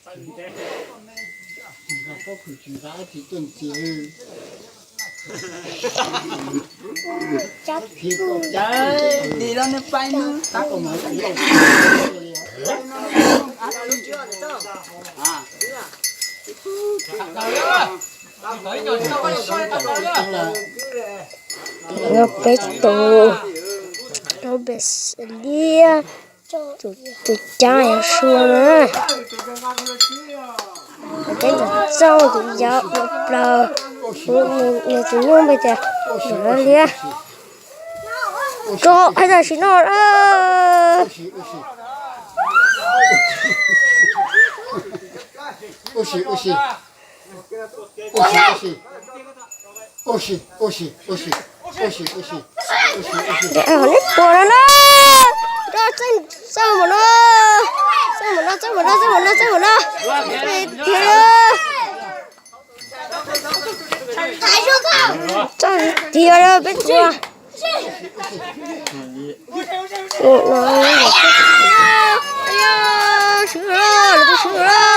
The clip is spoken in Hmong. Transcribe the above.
Peb tus, peb xeem liab, tus cab yog Sua na. Peb tus txooj tus yau ua plaws, nws tus nyuj npe tias Nram Liab. Rau hais tam sim no na. Neb puas no na? Txawj mus no, txawj mus no, txawj mus no, txawj mus no. Tiag, txawj tiag peb tus. Swm los, swm los.